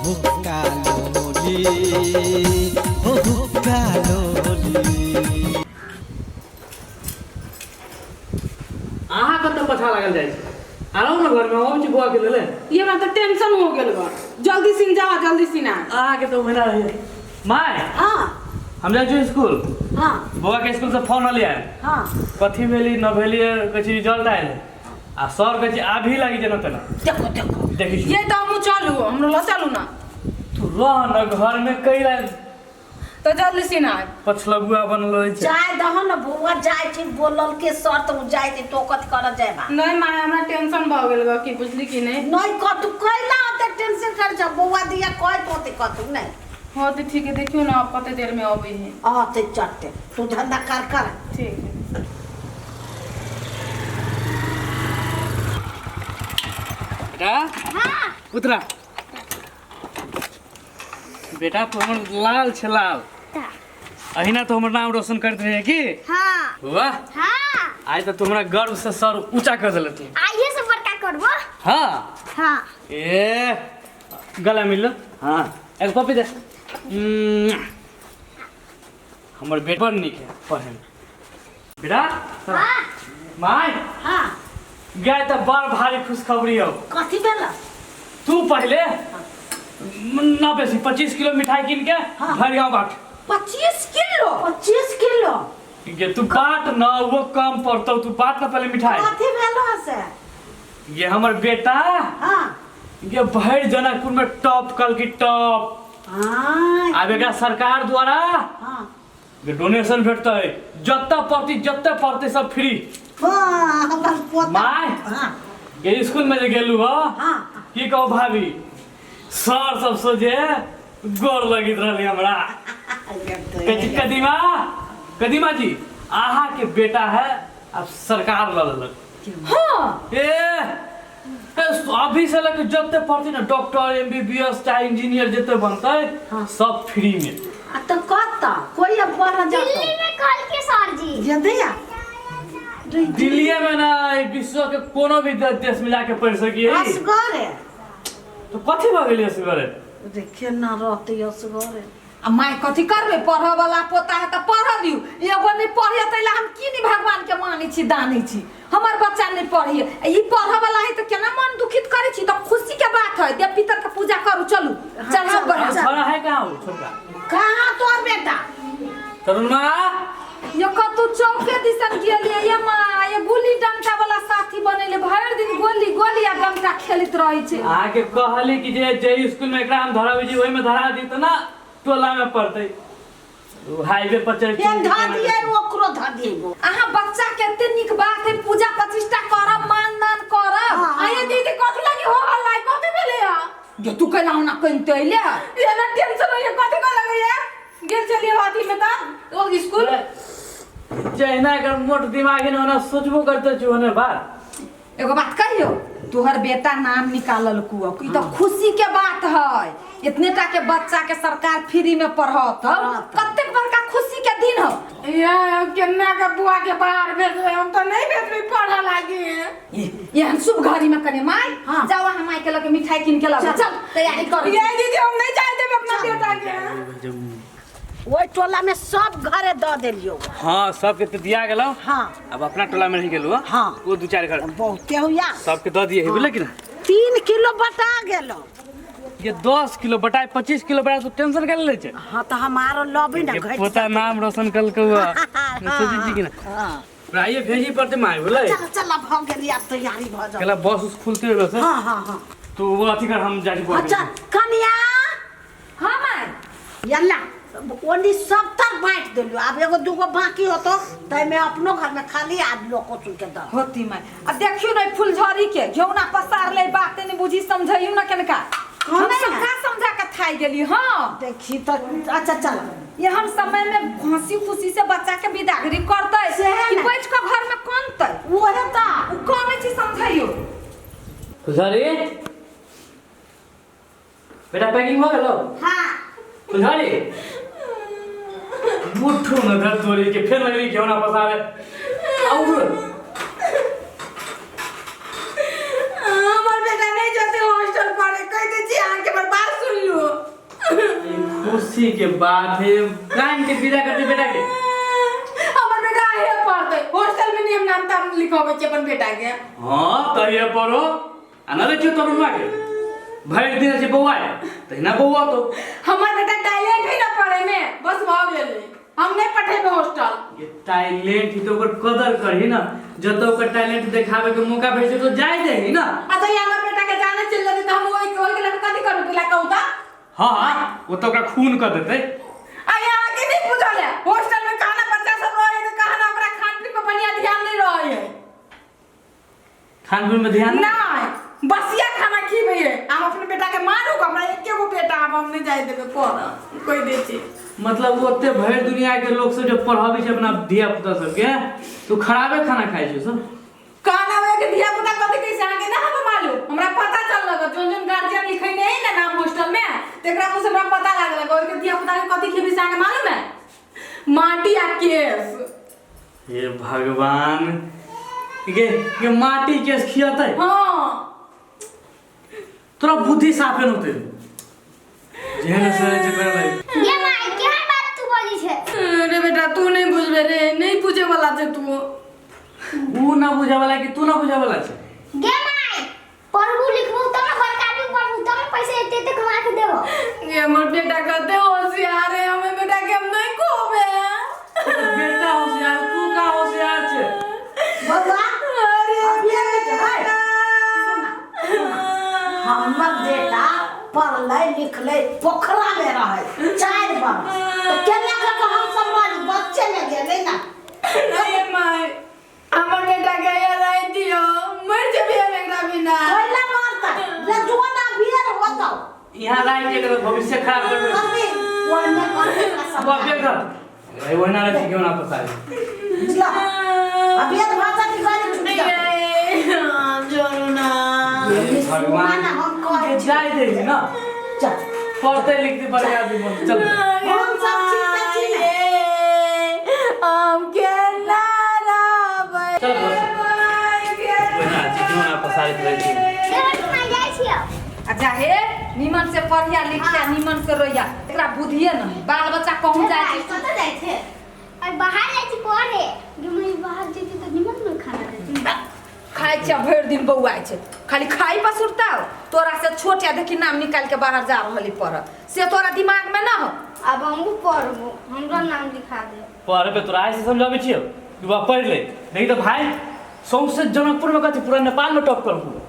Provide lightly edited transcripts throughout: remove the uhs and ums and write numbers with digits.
हुक्का लोली, हो हुक्का लोली। अहाँ कतऽ पछा लागल जाइ छी? आराम ने घरमे अबै छी बौआ के लेले। ये हमरा तऽ टेंशन हो गेल बा, जल्दी सिन जा, जल्दी सिन आ। अहाँके तऽ ओहिना रहैए माय। हाँ। हम जाइ छी स्कूल। हाँ। बौआ के स्कूल से फोन अलियै। हाँ। कथी भेली न भेली, कहै छी रिजल्ट आयल आ सर कहै छी आभी लागि जेना तेना। देखो देखो। देखै छी। ये तऽ हमहूँ चलू, हमरो लऽ चलू ना। तू रह न घर में, कैला तऽ जल्दी सिन आ। पछलगुआ बनल रहै छै। जाय दहो न बौआ, जाय छै बोलल के सर तऽ उ जाय छै, तो कथी करऽ जाय बा? नहीं माय, हमरा टेंशन भऽ गेल बा की बुझली कि नहीं। नहीं कतू कैला ओते टेंशन कर जा बौआ, दिया कह तो ओते कतू नहीं। हाँ तो ठीक है, देखियो ना आप कते देर में अबै है। आते चढ़ते तू धंधा कर कर। ठीक है। बेटा। हाँ। उतरा बेटा, तू हमर लाल छे लाल। अहिना तो हमर नाम रोशन करते रहे की? हाँ। वाह। हाँ। आइ तो तू हमरा गर्व से सर ऊंचा कर देले तू। आइए से बड़का करबो। हाँ। हाँ। ए गला मिल लो। हाँ एगो पप्पी दे। हमर बेटा बड़ नीक है पढ़े में। बेटा। हाँ। माय। हाँ। गाय तो बड़ भारी खुशखबरी हो। कथी भेल? तू पहले ना बेसी 25 किलो मिठाई किन के हाँ। भर गाँव बाट। 25 किलो? 25 किलो? ये तू बाट ना, वो कम पड़तो, तू बाट ना पहले मिठाई। कथी भेल से? ये हमर बेटा। हाँ। ये भर जनकपुर में टॉप कल की टॉप। हाँ। आब एकरा सरकार द्वारा हाँ। ये डोनेशन भेटतै, जत्ता पड़ती जत्ता पड़ते सब फ्री। हाँ, हमर पोता। माय। हाँ। ये स्कूल में जे गेलू हो। हाँ। की कहू भाभी, सर सब सोझे गोर लगित रहली हमरा। कहै छी, कदीमा, कदीमा जी, अहाँ के बेटा है, अब सरकार लऽ लेलक। हाँ। ए, ए, अभी से लगे जते पढ़ती ना डॉक्टर एमबीबीएस चाहे इंजीनियर जते बनतै। हाँ। सब फ्री में। आ तो कत कोई अब पढ़ जातो? दिल्ली में कल के सर जी। जदे या दिल्ली में ना, विश्व के कोनो भी देश में जाके पढ़ सकिए। असगरे। तो कथी भऽ गेलै असगरे? देखिए ना रहते असगरे। आ my, कथी करबै? पढ़ऽ वाला पोता है तऽ पढ़ऽ दियौ। एगो नहि पढ़े तै लए हम की नहि भगवान के मानै छी दानै छी, हमर बच्चा नहि पढ़िए, आ ई पढ़ऽ वाला है तऽ केना मन दुखित करै छी? तऽ खुशी के बात है, देव पितर के पूजा करू, चलू चढ़ाउ बढ़ाउ। छोरा है कहाँ हो छोटका? कहाँ तोर बेटा? तरुणमा। ये कतौ चौके दिसन गेलिए ये माँ, ये गुल्ली डंटा वाला साथी बनेले, भरि दिन गोली गोली आ डंटा खेलैत रहै छै। अहाँके कहली कि जे जे स्कूल में एकरा हम धराबै छी ओहिमे धरा दी तऽ ना टोला में पड़तै, ओ हाईवे पर चढ़ फेर धऽ दिए, ओकरो धऽ दिए गो। अहाँ बच्चा के एते नीक बात है, पूजा प्रतिष्ठा करब, मान दान करब। हाँ। आये दीदी, कथी लगी हो हल्ला, कथी भेलै है? जे तू कैला ओना कनिते अइले? ये ना टेंशन होइए, कथी कह लगैया? गेल चलिए अथी में तऽ ओ स्कूल। जहिना एकर मोट दिमाग है ने ओना सोचबो करते छी ओने बात। एगो बात कहियो, तोहर बेटा नाम निकालल कुआ, ई तऽ खुशी के बात है। इतने टा के बच्चा के सरकार फ्री में पढ़त, कतेक बड़का खुशी के दिन हो। ये केना के बुआ के बाहर भेजबै? हम तऽ नहीं भेजबै पढ़ऽ लागी। एहन शुभ घड़ी में कने माय। हाँ। जाओ अहाँ माय के लके मिठाई कीन के लाओ, चल तैयारी कर। ये दीदी, हम नहीं जाए देबै अपना बेटा के। ओहि टोला में सब घरे दऽ देलियो। हाँ, सबके तो दिया गेलो। हाँ। अब अपना टोला में रह गेलो। हाँ। वो दू चार घर। बहुते हुआ। सबके दऽ दिए है, बुझले कि ना? 3 किलो बटा गेलो। ये 10 किलो बटाए 25 किलो बटाए, तो टेंशन कर ले छे। हाँ, तो हमारो लबी ना ये घट। पोता नाम रोशन कल के हुआ सोची छी कि ना? हाँ। आइए भेजी पड़ते माय, बुझले? चल चल, अब हो गेली, अब तैयारी भऽ जाओ। केला बस उस खुलते रहे से। हाँ हाँ हाँ। तो वो अथी कर, हम जाके बोल। अच्छा कनिया। हाँ माय। यल्ला ओनी सब तर बांट देलियो, आब एगो दूगो बाकी होतो तैमे अपनो घर में खाली आज लोको चुन के दऽ। होती my. अब देखियो ने फुलझड़ी के घेउना पसार ले, बात नहीं बुझी समझैयो ना केनका। हम नहीं समझा समझा के थाई गेली। हाँ। देखी तो, अच्छा चल। एहन समय में हंसी खुशी से बच्चा के विदागरी करतै सेहे कि ने। बैठ के घर में कनतै? ओहे तऽ। उ कनै छी समझैयो। फुलझड़ी बेटा, पैकिंग हो गेलो? हाँ। फुलझड़ी मुट्ठू न धर तोरी के, फिर लगली घेउना पसारे और। हमर बेटा नहीं जाते हॉस्टल पढ़े, कह दे छी अहाँ के, हमर बात सुन लू। खुशी के बात है, कान के विदा करते बेटा के। हमर बेटा हे पढ़ते, हॉस्टल में नहीं हम नाम ताम लिखोबे छी अपन बेटा के। हाँ तो ये पढ़ो आ ना देखियो तरुणवा के भरि दिन छै बौआ तहिना बौआ तो हमर बेटा टैलेंट है ना पढ़े में, बस भऽ गेलै। हम नहीं पठेबे हॉस्टल। ये टैलेंट ही तो ओकर कदर करही ना, जब ओकर टैलेंट देखावे के मौका भेजे तो जाय देही ना। अच्छा ये हमर बेटा के जाने चल जेतै त हम ओइ ओइ के लग कथी करू पिला कहू त? हाँ हाँ वो तो ओकरा खून कर देते। आ यहाँ के नहीं बुझल है, हॉस्टल में खाना बच्चा सब रहे त खाना ओकरा खान पीन पर बढ़िया ध्यान नहीं रहे है। खान पीन में ध्यान नहीं, बसिया खाना खीबे है। हम अपने बेटा के मारू, हमरा एके गो बेटा, अब हम नहीं जाय देबे पढ़ कोई दे छी। मतलब ओते भरि दुनिया के लोग सब जब पढ़ाबै छै अपना धिया पुता सबके तो खराबे खाना खाइ छै सब। खाना होय के धिया पुता कथि कैसे आगे ना हम मालूम, हमरा पता चल लग जोन जोन गार्जियन लिखै नहीं ना नाम हॉस्टल में तेकरा मुंह से हमरा पता लागल ओइ के धिया पुता के कथि खेबी से आगे मालूम है, माटी आ केस। हे भगवान, ये माटी केस खियातै? हां तोरा बुद्धि साफे न होते जेहन से जे करे लगे। ये माई केहन बात तू बोली छे? अरे बेटा तू नहीं बुझबे रे, नहीं बुझे वाला छे तू। ऊ ना बुझे वाला कि तू ना बुझे वाला छे? गे माई पढ़बू लिखबू तब ना बड़का आदमी बनबू तब ना पैसा एते एते कमा के देबो। ये हमर बेटा कते होशियार है, हमें बेटा के हम नहीं खोबे। बेटा होशियार, तू का होशियार छे? बउआ अरे अभी बेटा हमर बेटा पढ़ले लिखले पोखरा में रहे 4 बरस तो केना के हम सब वाली बच्चे में गेलै ना। नहीं माई हमर बेटा के ये रह दियो, मर जेबे हम एकरा बिना। कोइला मारता ले जुआना बियर होतो यहाँ लाइ के एकर भविष्य खराब करबे। अभी ओने करबे कसम। अब अबे कर ए ओहिना रहे क्यों ना पता है बुझला अभी तो भाषा की गाली छूट जा। जोरू ना भगवान हम कहै छी जाय दे ना, चल पढ़ते लिखते बड़े आदमी बन चल। हम सब चीज सच्ची में हम के नाराबे चल ओहिना क्यों ना पसारित रहे छी। चल माई जाइ छियो। अच्छा हे निमन से पढ़िया लिखिया निमन से रहिया, एकरा बुद्धिए नहीं बाल बच्चा कहूं जाय छै कतऽ जाइ छै? और बाहर जाइ छी पढ़े, मम्मी बाहर जेती तऽ निमन में खाना देती। खाइ छै भरि दिन बौआइ छै, खाली खाइ पर सुरताओ। तोरा से छोट या देखी नाम निकाल के बाहर जा रहली पढ़ से तोरा दिमाग में ना हो। अब हमहू पढ़बो, हमरा नाम लिखा दे। पढ़े पे तोरा ऐसे समझाबै छियौ कि बा पढ़ ले, नहीं तो भाई सौंसे जनकपुर में कथी पूरा नेपाल में टॉप करबू।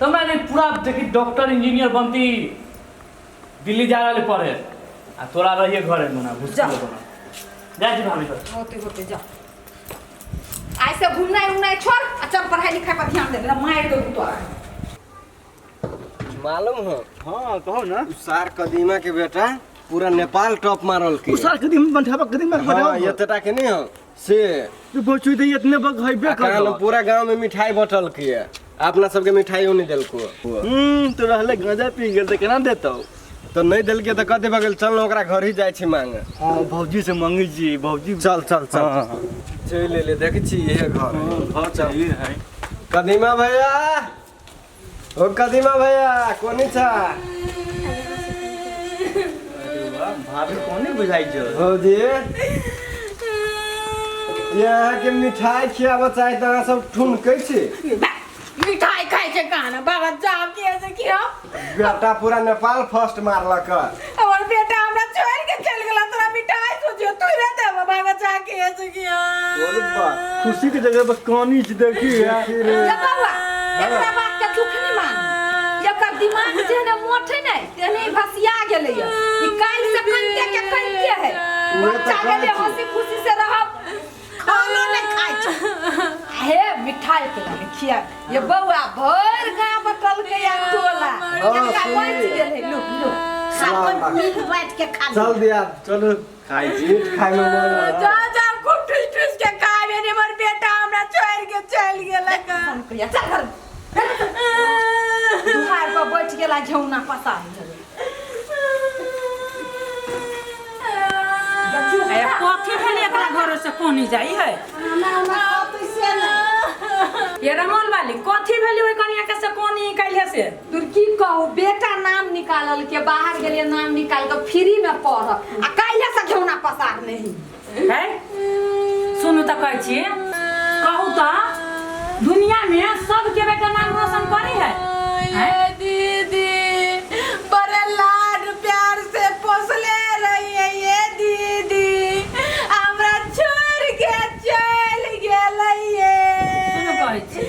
तब नहीं पूरा देखी डॉक्टर इंजीनियर बनती दिल्ली जा रहले पढ़े आ तोरा रहिए घरे मना भुसकुल बना जा जी भाभी पर होते होते जा। ऐसे घूमना उमना छोड़ आ चल पढ़ाई लिखाई पर ध्यान दे, मेरा मार दे तोरा। मालूम हो? हां कहो ना। सार कदीमा के बेटा पूरा नेपाल टॉप मारल के। सार कदीमा बंठावा कदीमा के हां एतटा के नहीं हो से तू बचु दे इतने बग हइबे कर। पूरा गांव में मिठाई बटल के अपना सबके मिठाई नहीं देलको। तो रहले गांजा पी गेल त केना देतौ? तो नहीं देलके त कथि बगल चल न ओकरा घर ही जाय छी मांगे। हां भौजी से मांगे छी भौजी। चल चल चल चल ले ले देख छी ये घर घर चल ये है। कदीमा भैया ओ कदीमा भैया कोनी छा? अरे वाह भाभी कोनी बुझाई छ भौजी? यहाँ के मिठाई खियाबऽ चाहे त अहाँ सब ठुनकै छी। मिठाई खाइ छै कहाँ बाबा जाम के ऐसे किया बेटा पूरा नेपाल फर्स्ट मारलक। हमर बेटा हमरा छोड़ के चल गेला, तोरा मिठाई सोचियो तू रे दे बाबा जा के ऐसे किया। बोल बा खुशी के जगह पर कानी छ देखी रे बाबा एकरा बात के दुख नहीं मान, एकर दिमाग जे ने मोट है ने तेने भसिया गेलै ई काल से कनते के कनते है। बच्चा गेले हंसी खुशी से रहब, खानो नहीं खाइ छै। हे मिठाई के लागे खिया ये बौआ भर गांव बटल के या टोला एकरा बच गेल है। लू लू सब मिल बैठ के खा चल दिया चलो खाइ छी मीठ खाइ में मन जा जा खूब ठुस ठुस के खाबे ने हमर बेटा हमरा छोड़ के चल गेलक। चल घर दुहार पर बैठ गेला घेउना पसार कथी भेलै एकरा घर से कोनी जाइ है? हमरा हमरा कथी से नहीं। ये रमोल वाली कथी भेली ओइ कनिया के से कोनी कैले से? दूर की कहू, बेटा नाम निकालल के बाहर गेलिए, नाम निकाल के फ्री में पढ़ आ काल्हि से घेउना पसार नहीं है। सुनू तऽ कहै छी, कहू तऽ दुनिया में सबके बेटा नाम रोशन करी है। ये दीदी बड़े लाड प्यार से पोसले रही है ये दीदी, हमरा छोड़ के चल गेलै ये। सुनू कहै छी,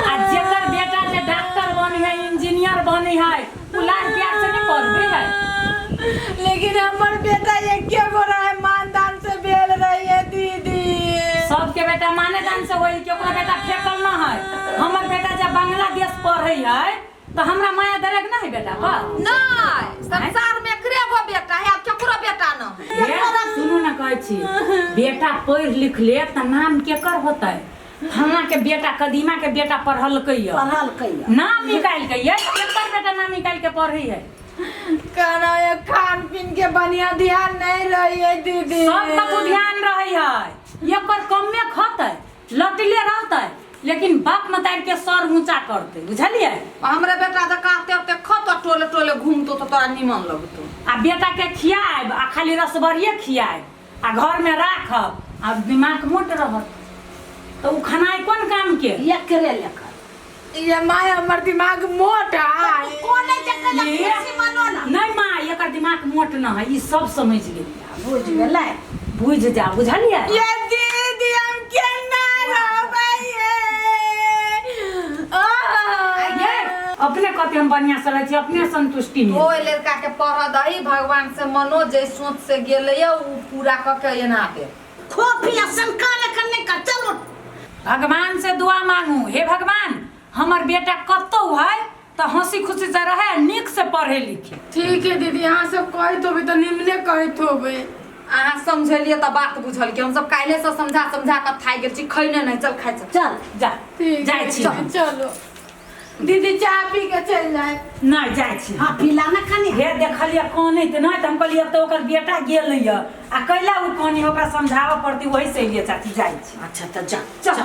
आ जेकर बेटा जे डॉक्टर बनी है, इंजीनियर बनी है, उ लाड प्यार से नहीं पढ़बे है। लेकिन हमर बेटा एके गो रहे, मानदान से भेल रही है दीदी। सबके बेटा माने दान से होई कि ओकरा बेटा फेकल न है। हमर बेटा जब बांग्लादेश पढ़े है तो हमरा माया दरेक न है बेटा पर। नहीं, संसार में एकरे गो बेटा है, अब केकरो बेटा न है। हे, सुनू न कहै छी, बेटा पढ़ लिख ले त नाम केकर होतै? फलना के बेटा, कदीमा के बेटा पढ़लकै य, पढ़लकै य। नाम निकालि के ये, केकर बेटा नाम निकालि के पढ़ै है? कहना ये खान पीन के बढ़िया ध्यान नहीं रही है दीदी। सब कतौ ध्यान रहे है, एकर कमे खतै, लटले रहतै, लेकिन बाप मतार के सर ऊंचा करतै, बुझलियै? हमरे बेटा जकाँ ओते ओते खतो टोले टोले घूमतो तो तोरा निमन लगतो। आ बेटा के खियाएब आ खाली रसबरिये खियाएब आ घर में राखब आ दिमाग मोट रहत तो उ खनाइ कोन काम के? एकरे लेकर ये माय हमर दिमाग मोट है। कोने जगह ये- खुशी मनो ना। नहीं माँ, एकर दिमाग मोट न है, ई सब समझ गेलियै। बुझ गेलै, बुझ जा, बुझलियै? ये दीदी हम केना रहबै ये? ये अपने कते हम बढ़िया से रहै छी, अपने संतुष्टि में। ओइ लड़का के पढ़ दही, भगवान से मनो जे सोच से गेलै उ पूरा क के एना दे। खोपी असन करे करने का चलो। भगवान से दुआ मांगू, हे भगवान हमर बेटा कतौ है तो हंसी खुशी से रहे, नीक से पढ़े लिखे। ठीक है दीदी, अहाँ सब कहैत होबै तऽ निमने कहैत होबै। अहाँ समझलिए तऽ बात बुझल कि हम सब काल्हि से समझा समझा के थाकि गेल छी, खैने नहीं, चल खाइ चल। चल जा, ठीक जाइ छी। चलो दीदी, चाय पी के चल जाए। नहीं जाइ छी। हाँ पीला ना कनी। हे देखलिए कनैत नहि तऽ हम कहलिए तऽ ओकर बेटा गेल यऽ आ कैला उ कनी, ओकरा समझाबऽ पड़तै, वही से एलियै चाची, जाइ छी। अच्छा तऽ जा चल।